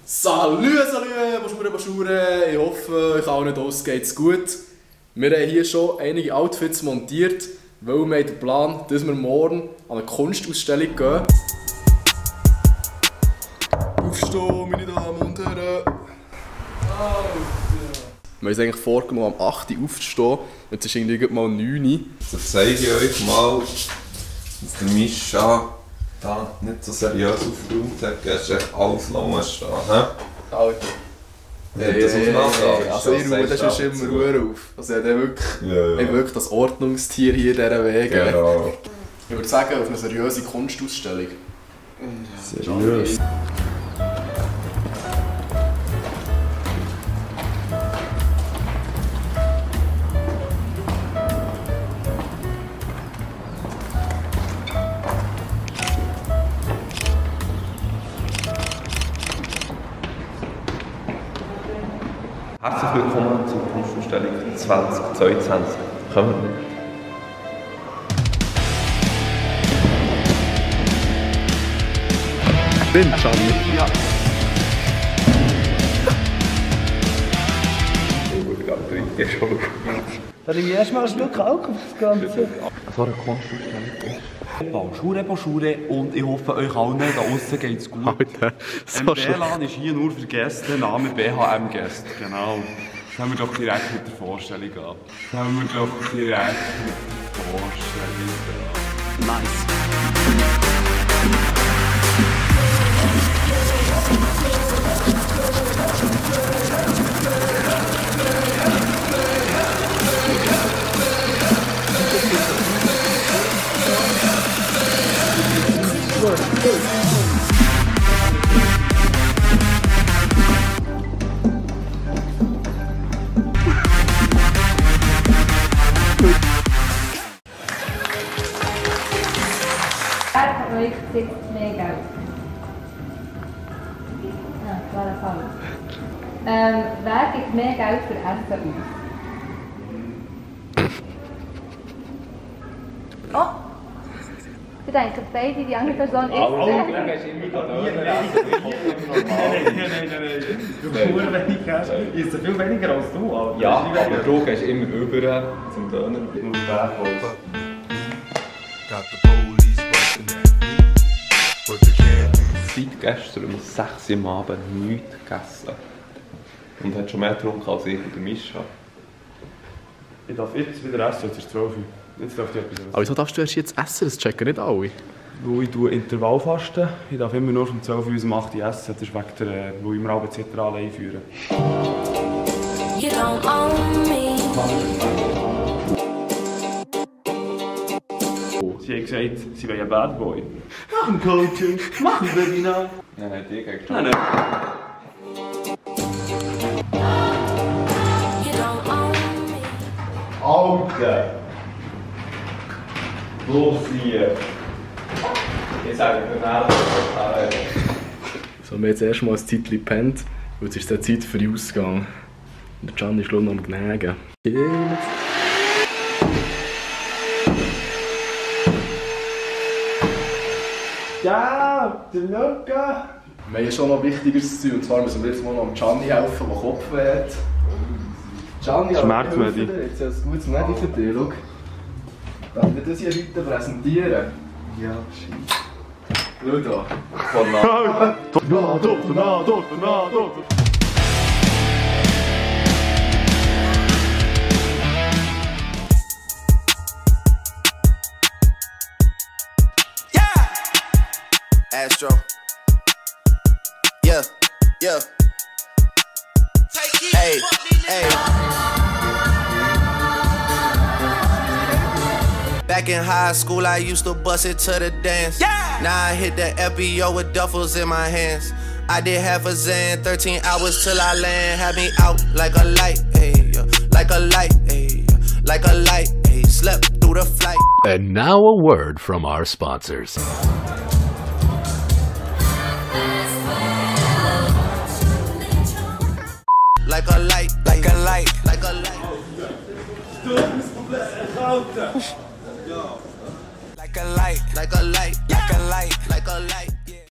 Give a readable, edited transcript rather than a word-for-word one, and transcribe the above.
Salü, Bonjour, ich hoffe, euch allen draussen geht's gut. Wir haben hier schon einige Outfits montiert, weil wir haben den Plan, dass wir morgen an eine Kunstausstellung gehen. Aufstehen, meine Damen und Herren! Wir haben uns eigentlich vorgenommen, am 8 Uhr aufzustehen. Jetzt ist irgendwie mal 9 Uhr. So zeige ich euch mal, dass der Mischa da nicht so seriös aufgeräumt hat. Gehst echt alles stehen. Alter. Hey, das muss man sagen. Also ihr Ruhe, das ist immer Ruhe auf. Also er hat wirklich das Ordnungstier hier in dieser Wege. Genau. Ich würde sagen, auf eine seriöse Kunstausstellung. Seriös. Herzlich willkommen zur Kunstausstellung 2022. Kommt mit. Bin Gianni. Ja. Dann nehme ich erstmal ein Stück Alkohol das Ganze. So eine Kunstausstellung. Bonjour und ich hoffe euch allen da außen geht's gut. Alter, so WLAN ist hier nur für Gäste, Name BHM Gäste, genau. Fangen wir doch direkt mit der Vorstellung an. Nice. Wer von euch besitzt mehr Geld? Ja, klarer Fall. Wer gibt mehr Geld für Essen aus? Oh! Ich denke, beide, die andere Person ist... Nein. Du hast nur wenig Cash. Ich esse viel weniger als du, Alter. Ja, aber du gehst immer über zum Döner. Ich muss den Seit gestern um 6 Uhr am Abend nichts gegessen. Und hat schon mehr getrunken als ich und der Mischa. Ich darf jetzt wieder essen, jetzt ist 12 Uhr. Jetzt darf ich etwas essen. Aber wieso darfst du erst jetzt essen? Das checken nicht alle. Weil ich tue Intervallfasten. Ich darf immer nur von 12 Uhr bis 8 Uhr essen. Das ist wegen der, wo ich mir alle Zentrale einführe. You don't own me. Sie hat gesagt, sie wäre ein Bad Boy. Mach ein Coaching, mach ein Webinar. Nein, die geht schon. Nein. You don't own me. Alter! Los hier! Ich sage mir So, wir haben jetzt erstmal ein Zeitchen gepennt, weil jetzt ist es Zeit für den Ausgang. Und der Gianni ist noch am Gnägen. Ja, der Lücke! Wir haben schon noch Wichtigeres zu tun, und zwar müssen wir jetzt mal noch Gianni helfen, der Kopfweh hat. Gianni, Schmerzmedi. Jetzt ist ein gutes Medi für dich, schau. Darf ich das hier heute präsentieren? Ja, shit. Schau da. Tornado! Astro. Yeah. Hey. Back in high school, I used to bust it to the dance. Yeah. Now I hit the FBO with duffels in my hands. I did half a Zan, 13 hours till I land. Had me out like a light, hey, like a light, hey, like a light, hey. Slept through the flight. And now a word from our sponsors. Like a light, like a light, like a light. Du bist komplett kalt!